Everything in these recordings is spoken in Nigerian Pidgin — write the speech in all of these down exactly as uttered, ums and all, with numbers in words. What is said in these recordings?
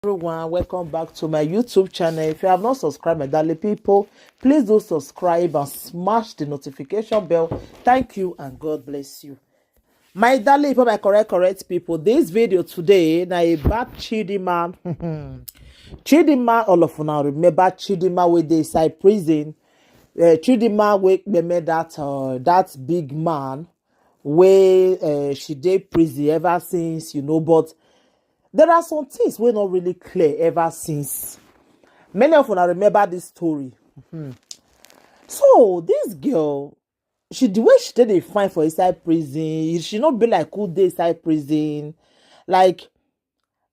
Everyone, welcome back to my YouTube channel. If you have not subscribed, my darling people, please do subscribe and smash the notification bell. Thank you and God bless you. My darling, for my correct, correct people, this video today na about Chidinma. Chidinma, all of una remember Chidinma wey dey inside prison. Uh, Chidinma wey kpeme that uh, that big man wey uh, she dey prison ever since, you know. But there are some things wey no really clear ever since. Many of una remember this story. So this girl, she, the way she take dey fine for inside prison, she no be like who dey inside prison. Like,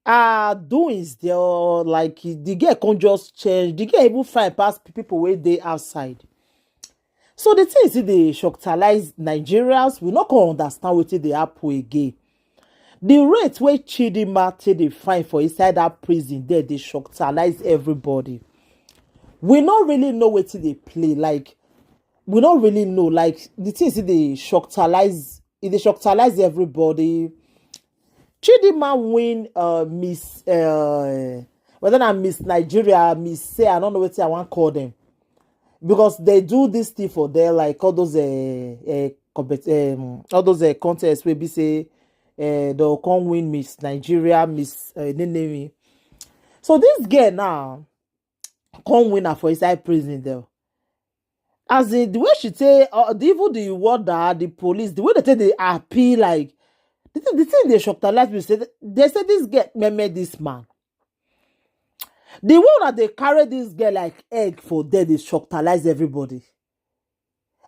her doings, they all, like, the girl come just change. The girl even fine pass pe- people wey dey outside. So the thing still dey shocktalize Nigerians. We no come understand wetin dey happen again. The rate wey Chidinma take dey fine for inside that prison there dey shocktalize everybody. We no really know wetin dey play. Like, we no really know. Like, the thing still dey shocktalize, e dey shocktalize everybody. Chidinma win uh, Miss uh, whether na Miss Nigeria, Miss Say, I don't know wetin I wan call them, because they do this thing for there, like all those uh, uh, compet- um, all those uh, contests wey be say uh, they'll come win Miss Nigeria, Miss uh, Nenemi. So this girl now come win her for inside prison there. As in the way she say, uh, the, even the warder, the police, the way they take dey appeal, like, the thing, the thing dey shocktalize me. Say they say this girl meme this man. The way that they carry this girl like egg for there, they shocktalize everybody.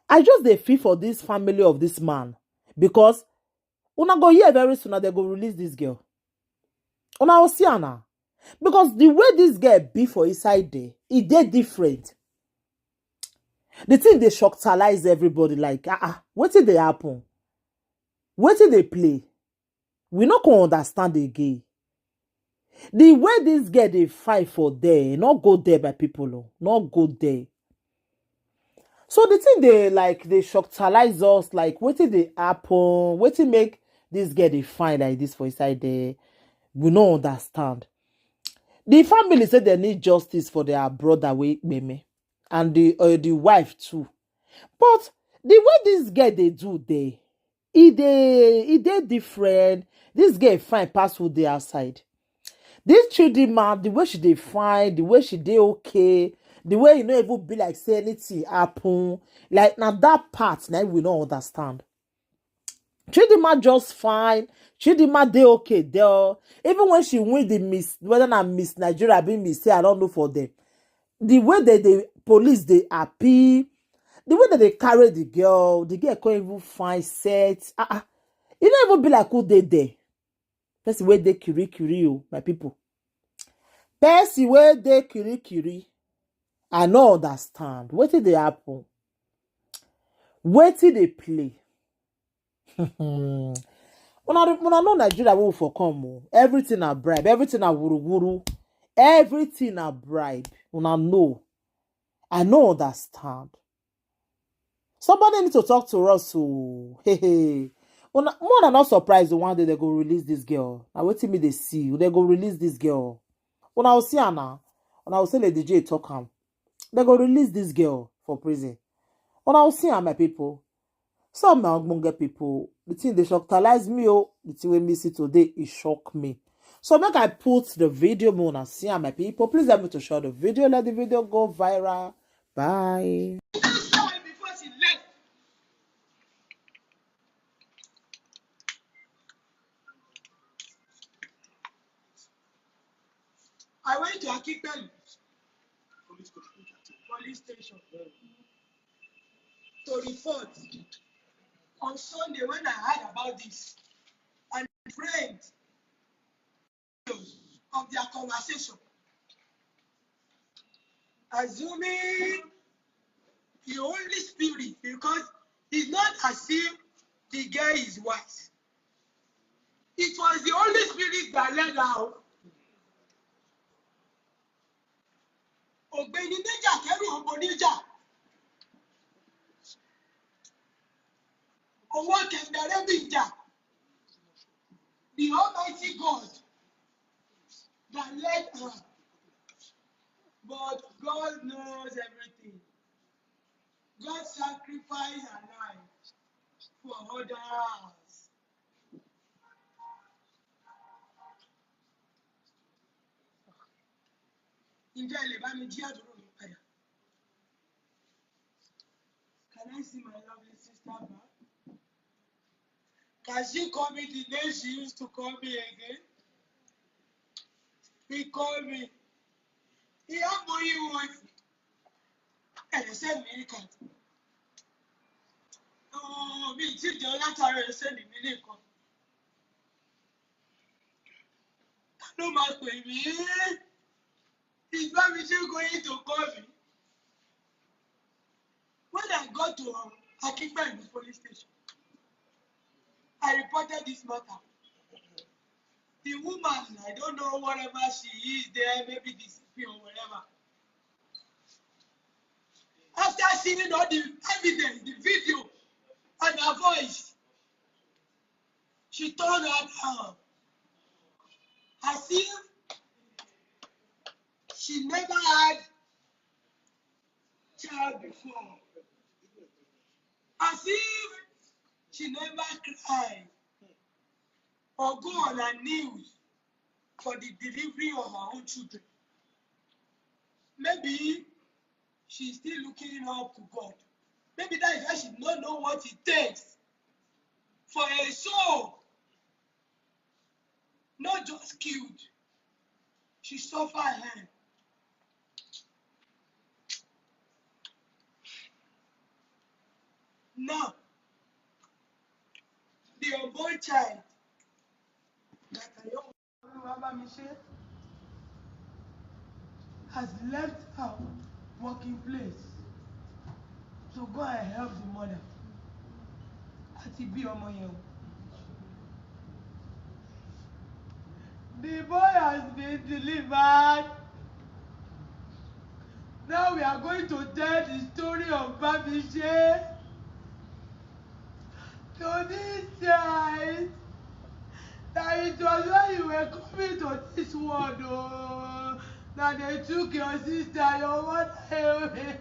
I just dey feel for this family of this man, because una go hear very soon that they go release this girl. Una go see am na, because the way this girl be for inside there, e dey different. The thing dey shocktalize everybody. Like, ah, ah, wetin dey happen? Wetin dey play? We no come understand again. The way this girl dey fight for there, no go there, my people. Oh, no go there. So the thing dey, like, dey shocktalize us. Like, wetin dey happen? Wetin make this girl dey fight like this for inside there? We no understand. The family say they need justice for their brother wey kpeme, and the uh, the wife too. But the way this girl dey do there, e dey e dey different. This girl fine pass who dey outside. This Chidinma, the way she dey fine, the way she dey okay, the way e no even be like say anything happen. Like, na that part na we no understand. Chidinma just fine. Chidinma dey okay there. Even when she win the Miss, whether na Miss Nigeria be Miss Say, I don't know for them. The way that the police dey appeal, the way that they carry the girl, the girl can't even find set. Ah, ah. E no even be like who dey there. Person wey dey kiri kiri o, my people. Person wey dey kiri kiri, I no understand wetin dey happen. Wetin dey play? Una, una know Nigeria wey we for come o. Everything na bribe, everything na wuruwuru, everything na bribe. Una know. I no understand. Somebody need to talk to us o. Hey, hey. Una, more than not surprised, one day they go release this girl. Na wetin me dey see, they go release this girl. Una will see am na. Una will say Lady J talk am. They go release this girl for prison. Una will see am, my people. Some my ogbonge people, the thing dey shocktalize me o. The thing wey me see today, e shock me. So make I put the video, make una see am, my people. Please help me to share the video. Let the video go viral. Bye. Before she left, I went to Akipelu police station to report on Sunday when I heard about this, and friends of their conversation. Assuming the Holy Spirit, because it's not as if the girl is wise. It was the Holy Spirit that led her out. Ògbéni níjà kẹ́rù ọmọ níjà. Owó kẹ̀kẹ́rẹ́ bí ìjà. The Almighty God Can let her. But God knows everything. God sacrificed her life for others. Ǹjẹ́ ẹ lè bá mi jí àbúrò mi padà? Can I see my lovely sister back? Can she call me the name she used to call me again? He called me. He had money with. Ẹ lè send mi nìkan. Oh, mi ti jẹun látàárọ̀, ẹ send mi nìkan. Ta ló máa pè mí? Is Bamije going to call me? When I got to um, Akinpelu police station, I reported this matter. The woman, I don't know whatever she is there, maybe the C P or whatever. After seeing all the evidence, the video, and her voice, she turned her down. As if she never had child before. As if she never cried or go on her knees for the delivery of her own children. Maybe she's still looking up to God. Maybe that is why she don't know what it takes for a soul not just killed. She suffer her. Now, the unborn child that I don't Olúwa bá mi ṣe has left her working place to go and help the mother. Àti bí ọmọ yẹn o. The boy has been delivered. Now we are going to tell the story of Babije to this child that it was when you were coming to this world, oh, that they took your sister, your mother away.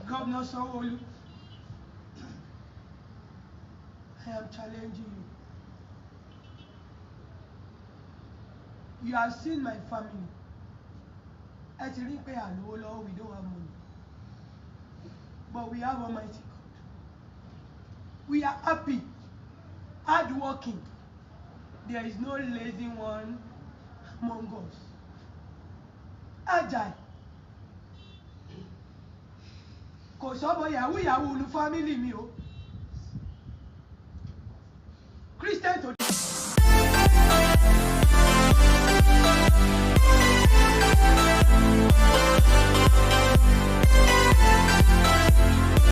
Governor Sanwo-Olu, I am challenging you. You have seen my family. Ẹ ti rí pé a lówó lọ́wọ́, we don't have money. But we have Almighty God. We are happy, hardworking. There is no lazy one among us. Ajay, kò sọ́mọ yahoo yahoo ní family mi o. Christian to